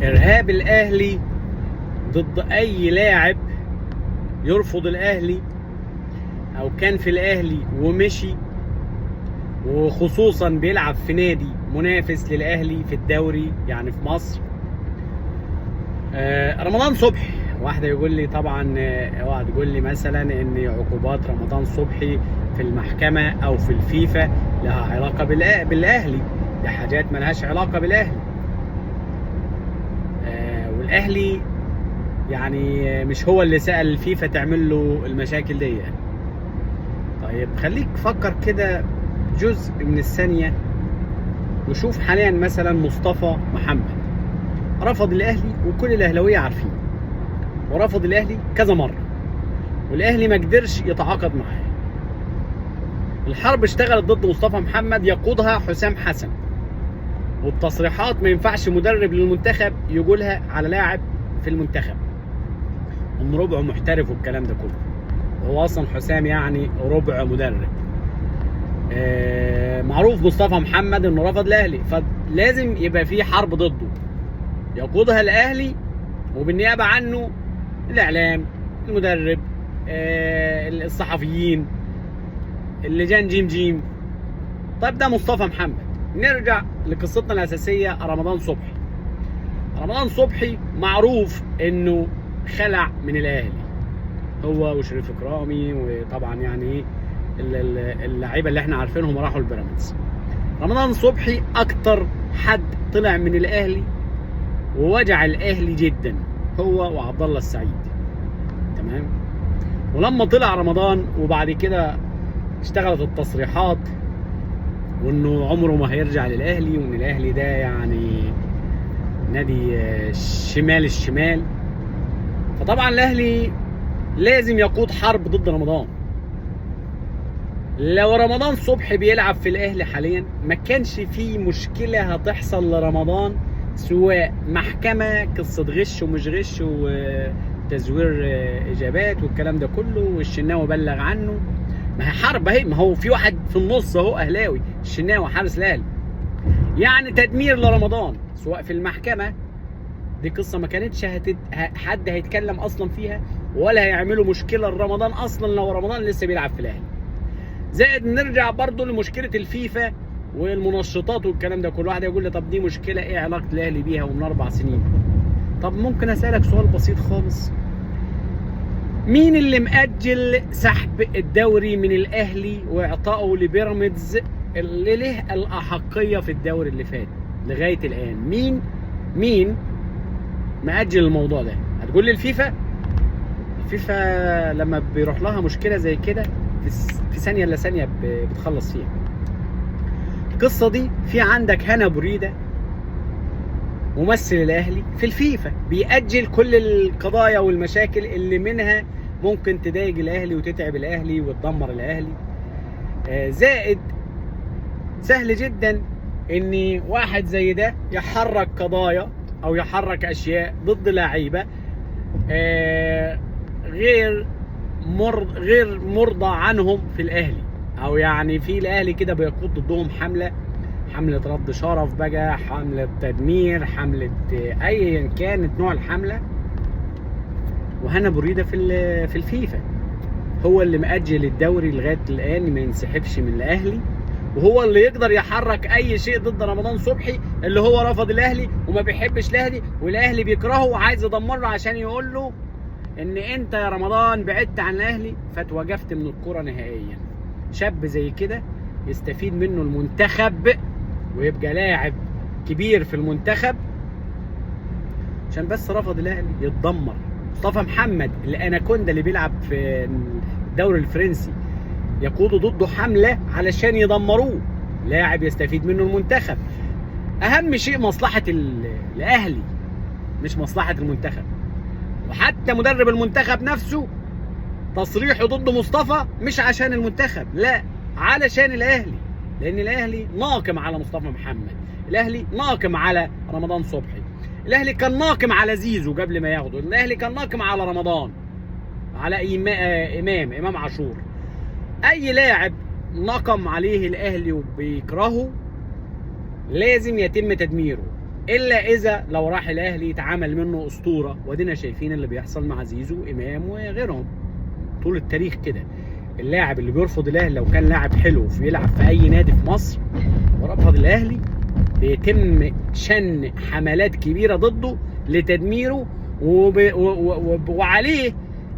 ارهاب الاهلي ضد اي لاعب يرفض الاهلي او كان في الاهلي ومشي، وخصوصا بيلعب في نادي منافس للاهلي في الدوري يعني في مصر. رمضان صبحي، واحدة يقول لي طبعا اوعى تقول لي مثلا ان عقوبات رمضان صبحي في المحكمة او في الفيفا لها علاقة بالاهلي، دي حاجات ملهاش علاقة بالاهلي. والاهلي يعني مش هو اللي سأل الفيفا تعمل له المشاكل دي يعني. طيب خليك فكر كده جزء من الثانية وشوف حاليا مثلا مصطفى محمد رفض الاهلي وكل الاهلاوية عارفين، ورفض الاهلي كذا مرة والاهلي ما قدرش يتعاقد معاه. الحرب اشتغلت ضد مصطفى محمد يقودها حسام حسن، والتصريحات ما ينفعش مدرب للمنتخب يقولها على لاعب في المنتخب ان ربعه محترف والكلام ده كله، وهو اصلا حسام يعني ربع مدرب. معروف مصطفى محمد انه رفض الاهلي، فلازم يبقى في حرب ضده يقودها الاهلي وبالنيابه عنه الاعلام، المدرب، الصحفيين، اللجان جيم جيم. طيب ده مصطفى محمد. نرجع لقصتنا الاساسية، رمضان صبحي. رمضان صبحي معروف انه خلع من الاهلي هو وشريف اكرامي، وطبعا يعني اللعيبة اللي احنا عارفينهم راحوا البيراميدز. رمضان صبحي اكتر حد طلع من الاهلي ووجع الاهلي جدا، هو وعبد الله السعيد، تمام. ولما طلع رمضان وبعد كده اشتغلت التصريحات وانه عمره ما هيرجع للاهلي، وان الاهلي ده يعني نادي شمال الشمال، فطبعا الاهلي لازم يقود حرب ضد رمضان. لو رمضان صبحي بيلعب في الاهلي حاليا ما كانش فيه مشكلة هتحصل لرمضان، سواء محكمة، قصة غش ومش غش وتزوير اجابات والكلام ده كله، والشناوي بلغ عنه. ما هي حرب اهي، ما هو في واحد في النص اهو اهلاوي، الشناوي حارس الاهلي، يعني تدمير لرمضان سواء في المحكمة. دي قصة ما كانتش حد هيتكلم اصلا فيها ولا هيعملوا مشكلة لرمضان اصلا لو رمضان لسه بيلعب في الاهلي. زائد نرجع برضو لمشكلة الفيفا والمنشطات والكلام ده كل واحد يقول لي طب دي مشكلة ايه علاقة الاهلي بيها ومن 4 سنين؟ طب ممكن اسالك سؤال بسيط خالص، مين اللي مأجل سحب الدوري من الاهلي واعطائه لبيراميدز اللي له الاحقيه في الدوري اللي فات لغاية الان؟ مين مأجل الموضوع ده؟ هتقول لي الفيفا. الفيفا لما بيروح لها مشكلة زي كده في ثانية الا ثانية بتخلص فيها القصة دي. في عندك هنا بريدة ممثل الاهلي في الفيفا بيأجل كل القضايا والمشاكل اللي منها ممكن تضايق الاهلي وتتعب الاهلي وتدمر الاهلي. زائد سهل جدا ان واحد زي ده يحرك قضايا او يحرك اشياء ضد لعيبة غير مرضى عنهم في الاهلي، او يعني في الاهلي كده بيقود ضدهم حمله رد شرف بقى، حمله تدمير، حمله ايا كانت نوع الحملة. وهنا بريدة في الفيفا هو اللي مأجل الدوري لغاية الان ما ينسحبش من الاهلي، وهو اللي يقدر يحرك اي شيء ضد رمضان صبحي اللي هو رفض الاهلي وما بيحبش الاهلي والاهلي بيكرهه وعايز يدمره عشان يقول له ان انت يا رمضان بعدت عن الاهلي فتوقفت من الكره نهائيا. شاب زي كده يستفيد منه المنتخب ويبقى لاعب كبير في المنتخب، عشان بس رفض الاهلي يتدمر. مصطفى محمد الاناكوندا اللي بيلعب في الدوري الفرنسي يقودوا ضده حمله علشان يدمروه، لاعب يستفيد منه المنتخب. اهم شيء مصلحة الاهلي مش مصلحة المنتخب. وحتى مدرب المنتخب نفسه تصريحه ضد مصطفى مش عشان المنتخب، لا، علشان الاهلي، لان الاهلي ناقم على مصطفى محمد، الاهلي ناقم على رمضان صبحي، الاهلي كان ناقم على زيزو قبل ما ياخده، الاهلي كان ناقم على رمضان، على امام عاشور. اي لاعب نقم عليه الاهلي وبيكرهه لازم يتم تدميره. الا اذا لو راح الاهلي يتعامل منه اسطورة، وادينا شايفين اللي بيحصل مع زيزو وامام وغيرهم طول التاريخ كده. اللاعب اللي بيرفض الاهلي لو كان لاعب حلو بيلعب في اي نادي في مصر ورفض الاهلي، بيتم شن حملات كبيرة ضده لتدميره، وعليه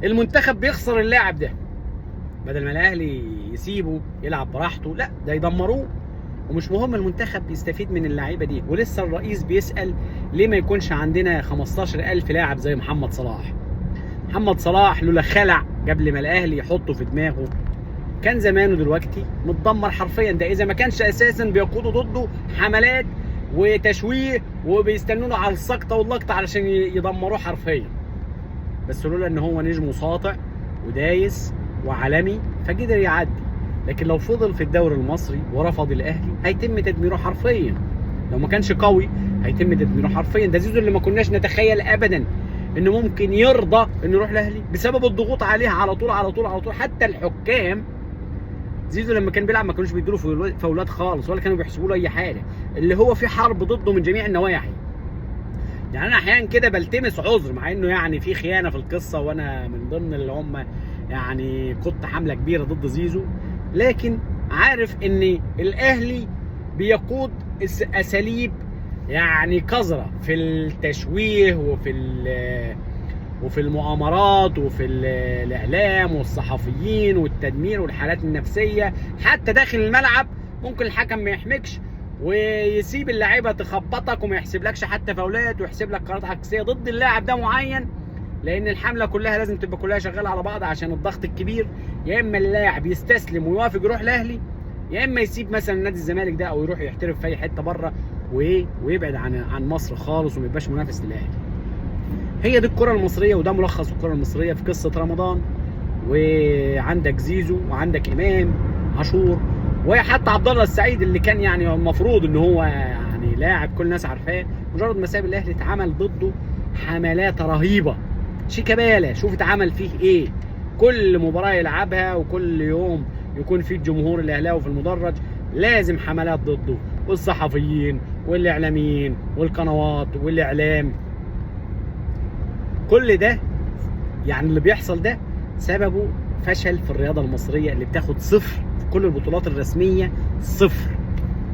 المنتخب بيخسر اللاعب ده. بدل ما الاهلي يسيبه يلعب براحته، لا ده يدمروه، ومش مهم المنتخب يستفيد من اللعيبة دي. ولسه الرئيس بيسال ليه ما يكونش عندنا 15,000 لاعب زي محمد صلاح. محمد صلاح لولا خلع قبل ما الاهلي يحطه في دماغه كان زمانه دلوقتي متدمر حرفيا. ده اذا ما كانش اساسا بيقودوا ضده حملات وتشويه وبيستنوا له على السقطه واللقطه علشان يدمروه حرفيا. بس لولا ان هو نجم ساطع ودايس وعالمي فقدر يعدي. لكن لو فضل في الدوري المصري ورفض الاهلي هيتم تدميره حرفيا. لو ما كانش قوي هيتم تدميره حرفيا. ده زيزو اللي ما كناش نتخيل ابدا انه ممكن يرضى انه يروح الاهلي بسبب الضغوط عليه على طول على طول على طول. حتى الحكام زيزو لما كان بيلعب ما كانوش بيدوا له فاولات خالص ولا كانوا بيحسبوا له اي حاجة، اللي هو في حرب ضده من جميع النواحي. يعني انا احيانا كده بلتمس عذر، مع انه يعني في خيانة في القصة وانا من ضمن اللي هم يعني كنت حمله كبيرة ضد زيزو، لكن عارف ان الاهلي بيقود اساليب يعني قذرة في التشويه وفي المؤامرات وفي الاعلام والصحفيين والتدمير والحالات النفسية. حتى داخل الملعب ممكن الحكم ما يحمكش ويسيب اللعيبة تخبطك وما يحسبلكش حتى فاولات ويحسب لك قرارات عكسية ضد اللاعب ده معين، لان الحملة كلها لازم تبقى كلها شغالة على بعض عشان الضغط الكبير. يا اما اللاعب يستسلم ويوافق يروح الاهلي، يا اما يسيب مثلا نادي الزمالك ده او يروح يحترف في اي حتة بره ويبعد عن مصر خالص وما يبقاش منافس للاهلي. هي دي الكره المصرية، وده ملخص الكره المصرية في قصة رمضان. وعندك زيزو وعندك امام عاشور وحتى عبد الله السعيد اللي كان يعني المفروض ان هو يعني لاعب كل الناس عارفاه، مجرد ما ساب الاهلي اتعمل ضده حملات رهيبة. شيكابالا شوف اتعمل فيه ايه، كل مباراة يلعبها وكل يوم يكون في الجمهور الاهلاوي في المدرج لازم حملات ضده، والصحفيين والاعلاميين والقنوات والاعلام. كل ده يعني اللي بيحصل ده سببه فشل في الرياضة المصرية اللي بتاخد صفر في كل البطولات الرسمية، صفر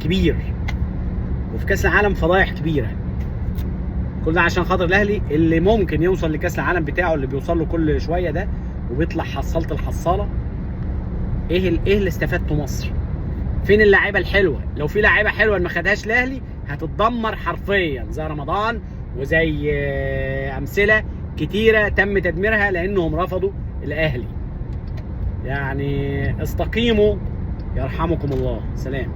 كبير، وفي كاس العالم فضايح كبيرة. كل ده عشان خاطر الاهلي اللي ممكن يوصل لكاس العالم بتاعه اللي بيوصل له كل شوية ده وبيطلع حصاله الحصاله. ايه اللي استفادته مصر؟ فين اللعيبة الحلوة؟ لو في لعيبة حلوة ما خدهاش الاهلي هتتدمر حرفيا، زي رمضان وزي امثلة كتيرة تم تدميرها لانهم رفضوا الاهلي. يعني استقيموا يرحمكم الله. سلام.